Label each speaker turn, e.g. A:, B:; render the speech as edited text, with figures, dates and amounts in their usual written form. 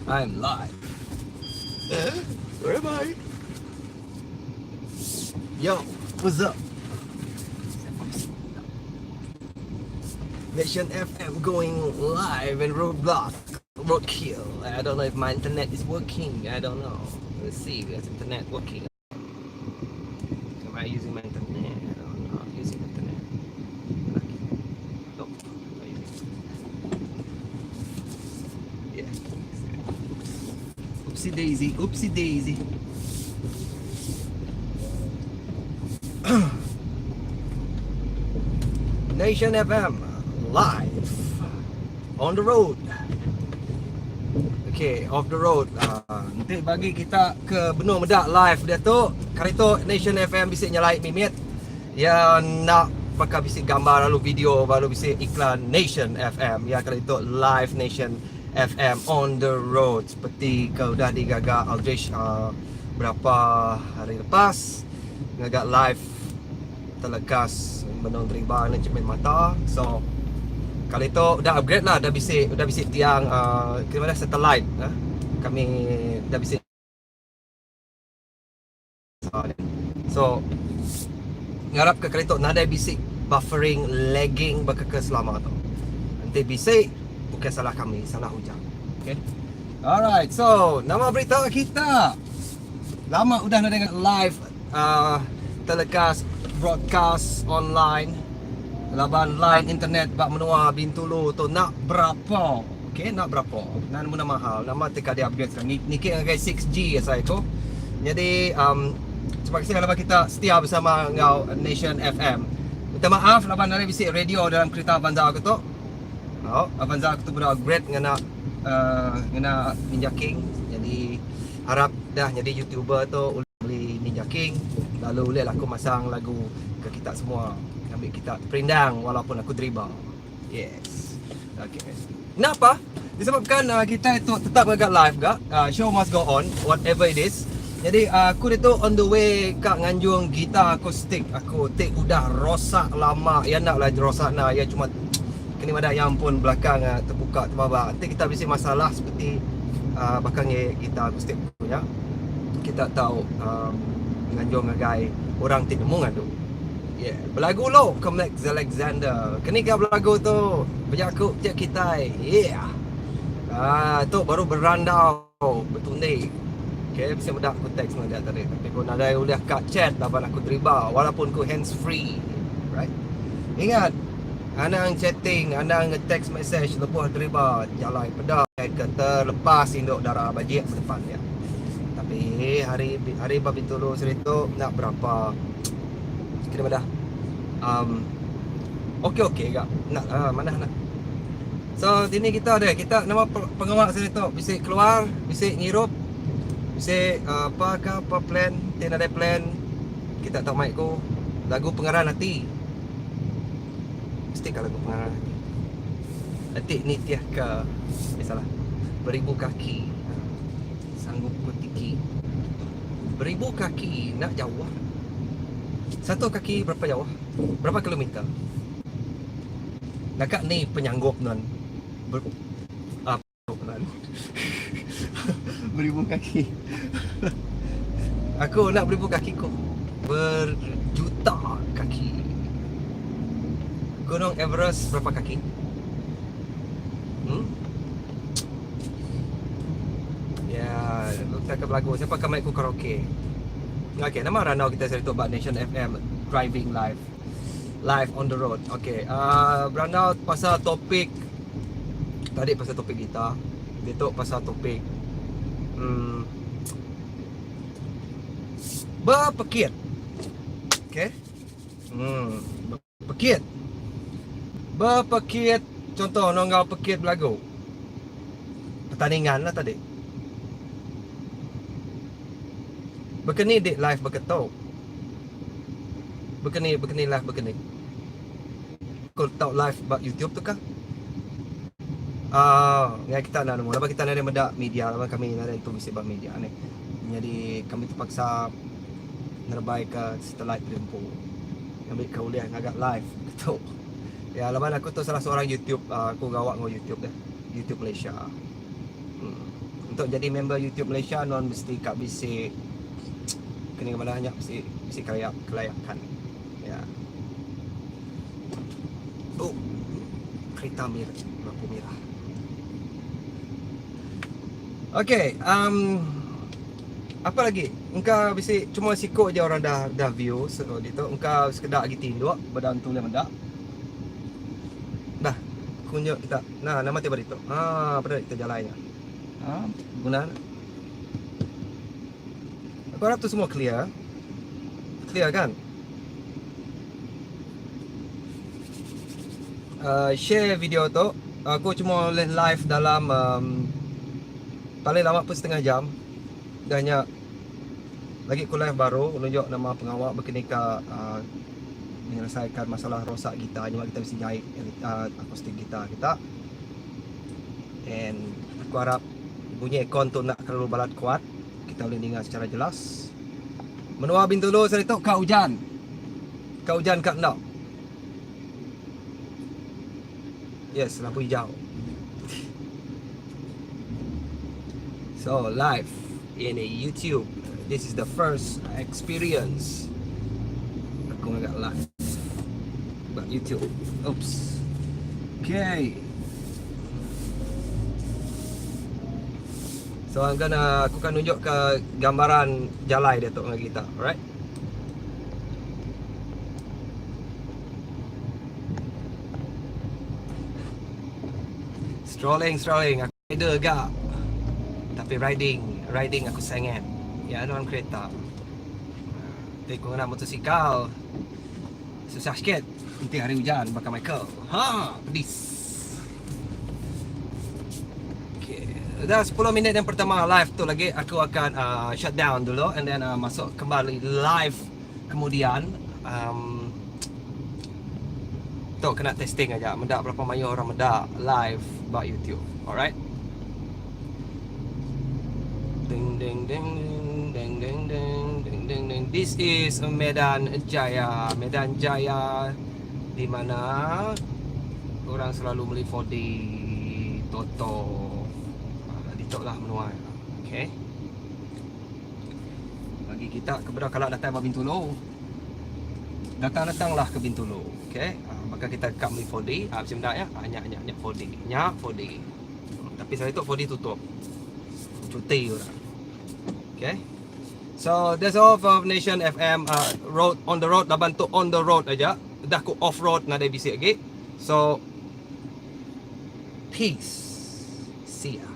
A: I'm live. Eh, where am I? Yo, what's up? Nation FM going live in roadblock, roadkill. I don't know if my internet is working. I don't know. Let's see if there's internet working. Am I using my internet? I'm not using internet. Okay. Nope, not using. Yeah. Oopsie daisy, oopsie daisy. Nation FM live on the road. Okay, off the road. Uh, enti bagi kita ke benung meda live diatu, kali tu Nation FM bisi nyelai mimit. Ya enda baka bisi gambar lalu video baru bisi iklan Nation FM. Ya kali tu live Nation FM on the road seperti ke udah digaga Aldrich uh, berapa hari lepas ngaga live telekas benung deriba ngena cermin mata so kali tu udah upgrade lah udah bisi udah bisi tiang uh, kira mana satellite uh, kami udah bisi so ngarap ke kali tu nadai bisi buffering lagging baka ke selama tu enti bisi bukan salah kami salah ujang okay alright so nama berita kita Lama udah nadai live uh, telecast broadcast online laban line internet ba menua Bintulu tu nak berapa okey nak berapa nan muna mahal nama ti ka di upgrade sekarang niki ngagai 6G asai ku jadi um, terima kasih laban kita setia bersama enggau Nation FM minta maaf laban nadai bisi radio dalam kereta Avanza aku tu oh, Avanza aku tu udah upgrade ngena uh, ngena Ninja King jadi Arap dah nyadi youtuber tu ulih meli Ninja King lalu ulih lah aku masang lagu ke kita semua ngambi kita terperindang walaupun aku deriba. Yes. Okay. Kenapa? Disebabkan uh, kita itu tetap ngaga live ga. Uh, show must go on whatever it is. Jadi uh, aku ditu on the way ka nganjung gitar akustik aku ti udah rosak lama ya enda lah rosak na ya cuma Keni madah iya ampun belakang tebuka tebaba enti kita bisi masalah seperti baka ngi gitar akustik ku nya kita tau nganjung ngagai orang ti nemu ngadu. Yeah belagu lo ke Max Alexander keni ga belagu tu bejaku je kitai yeah aaa tu baru berandau betundi. Okay bisi meda ku text meda tadi tapi ku nadai ulih ka chat laban aku deriba walaupun ku hands free right. Ingat anang chatting anang nge text message lebuh deriba jalai peda ke terlepas indu dara bajik depan nya. Tapi hari hari ba Bintulu saritu enda berapa kena madah um okey okey ga enda manah nah. So dini kita deh kita nama pengawa sehari tu bisi keluar bisi ngirup bisi uh, apa ke apa plan ti nadai plan kita tau mai ku lagu pengeran ati mesti ka lagu pengeran ati enti nitih ke eh salah beribu kaki sanggup ku tiki beribu kaki enda jauh satu kaki berapa jauh berapa kilometer Naka ni penyanggup nuan ber ah nuan beribu kaki. Aku nak beribu kaki ko. Berjuta kaki. Gunung Everest berapa kaki? Hmm? Ya, kita akan belagu. Siapa akan main ku karaoke? Okay, nama randau kita sehari tu ba Nation FM Driving Live. Live on the road. Okay, uh, berandau pasal topik tadi pasal topik gitar. Ditu pasal topik hmm, bepekit. Okay. Hmm, bepekit. Bepekit contoh no enggau pekit belagu. Pertandingan lah tadi. Bekeni dik live beketu. Bekeni bekeni live bekeni. Ku tau live ba YouTube tu kah? Ah, ngai kita enda nemu laban kita nadai meda media laban kami nadai entu bisi ba media nih. Nyadi kami terpaksa nerebai ka satellite diri empu ngambi ka ulih ngaga live tu. Ya laban aku tu salah seorang YouTube aku gawa enggau YouTube deh, YouTube Malaysia. Hmm. Untuk jadi member YouTube Malaysia nuan mesti ka bisi keni ke madah nya bisi bisi kelayak kelayakan. Ya. Oh. Kereta mir lampu merah. Okay, um, apa lagi? Engka bisi cuma siko je orang dah dah view so ditu. Engka sekeda agi tinduk beda entu ulih meda. Dah, ku nunjuk kita. Nah, nama ti ba ditu. Ha, peda kita jalai nya. Ha, guna. Aku harap tu semua clear. Clear kan? Uh, share video tu. Aku cuma boleh live dalam um, paling lama pun setengah jam. Dah nya lagi ku live baru nunjuk nama pengawa bekenika uh, menyelesaikan masalah rosak gitar nyema kita bisi nyai uh, akustik gitar kita. And aku harap bunyi aircon tu enda terlalu balat kuat kita boleh ninga secara jelas. Menua Bintulu saritu ka ujan. Ka ujan ka enda. Yes, lampu hijau. So, live in a YouTube. This is the first experience. Aku ngaga live ba YouTube. Oops. Okay. So I'm gonna aku akan nunjuk ke gambaran jalai dia tu dengan kita, alright? Strolling, strolling. Aku rider gak. Tapi riding, riding aku sangat. Ya, dalam kereta. Tapi aku kena motosikal. Susah sikit. Nanti hari hujan bakal Michael. Ha, pedis. Okay. Dah 10 minit yang pertama live tu lagi aku akan uh, shut down dulu and then uh, masuk kembali live kemudian um, tu kena testing aja meda berapa mayuh orang meda live ba YouTube. Alright. Ding ding ding ding ding ding ding ding ding. This is Medan Jaya. Medan Jaya di mana orang selalu beli 4D Toto. Ah, ditok lah menua. Okay. Bagi kita kepada kalau datang ke Bintulu. Datang-datanglah ke Bintulu. Okay. Ah, maka kita kat beli 4D. Ah, macam ya. Ah, nyak nyak nyak 4D. Nyak 4D. Tapi saya tu 4D tutup. Cuti orang. Okay. So that's all for Nation FM uh, road on the road laban tu on the road aja. Dah ku off road nadai bisi agi. So peace. See ya.